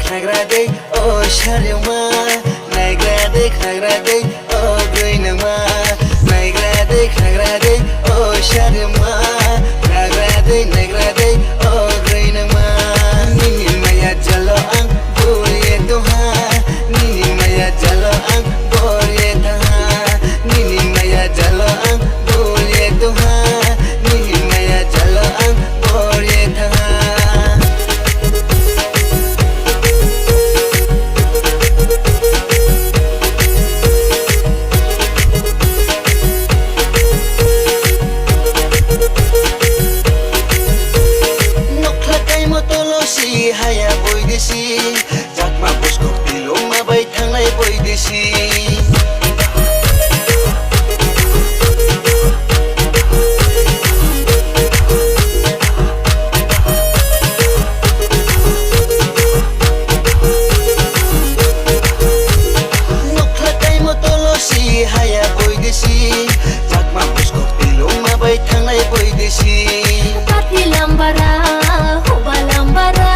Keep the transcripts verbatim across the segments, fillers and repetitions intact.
Khnagra de, o sharima. Naigra de, khnagra de, o gwinangma. Naigra de, khnagra de, o sharima. Khnagra de, naigra de, o gwinangma. Nini maya jalo ang buriye tuha. Nini maya jalo ang buriye tuha. Nini maya jalo ang buriye tuha. Nini maya jalo ang buriye tuha. Nokla kaimo tolo si haya boidesi, chakma buskok tiloma bai thangnai boidesi. Nokla kaimo tolo si haya boidesi, chakma buskok tiloma bai thangnai boidesi. Pati lambara, huba lambara,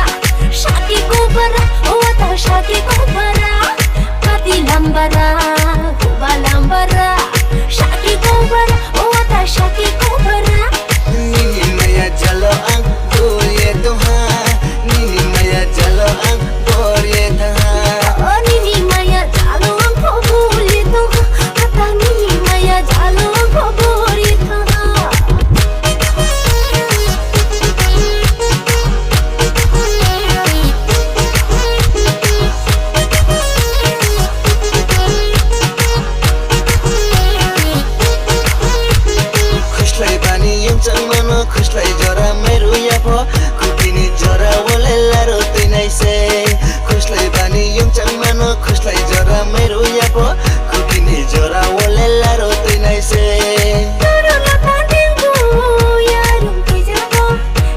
shaki kobara, wata shaki kobara. Pati lambara, huba lambara, shaki kobara, wata shaki kobara. Nini maya jalo ang buriye tuha. Nini maya jalo ang buriye tuha. O nini maya jalo ang buriye tuha. Ata nini maya jalo ang buriye tuha. Khuslai bani yungchang mano, khuslai jora mairu yapho, khukini jora wale laro twi nai se. Khuslai bani yungchang mano, khuslai jora mairu yapho, khukini jora wale laro twi nai se. Toro lota dingbu yarung twijabo,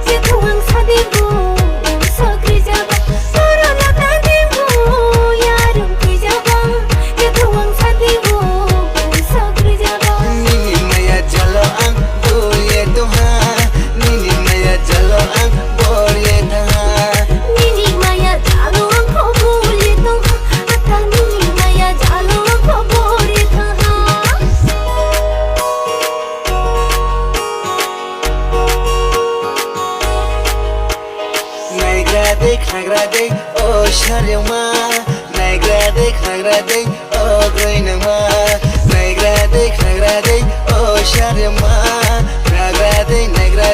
je thuang sadibu, um sokrijabo. Toro lota dingbu yarung twijabo, je thuang sadibu, um sokrijabo. Nini maya jalo ang buriye tuha. Nini maya jalo ang buriye tuha. Nini maya jalo ang buriye tuha. Ata nini maya jalo ang buriye tuha. Naigra de, khnagra de, o sharima. Naigra de, khnagra de, o gwinangma. Naigra de, khnagra de, o sharima. Khnagra de, naigra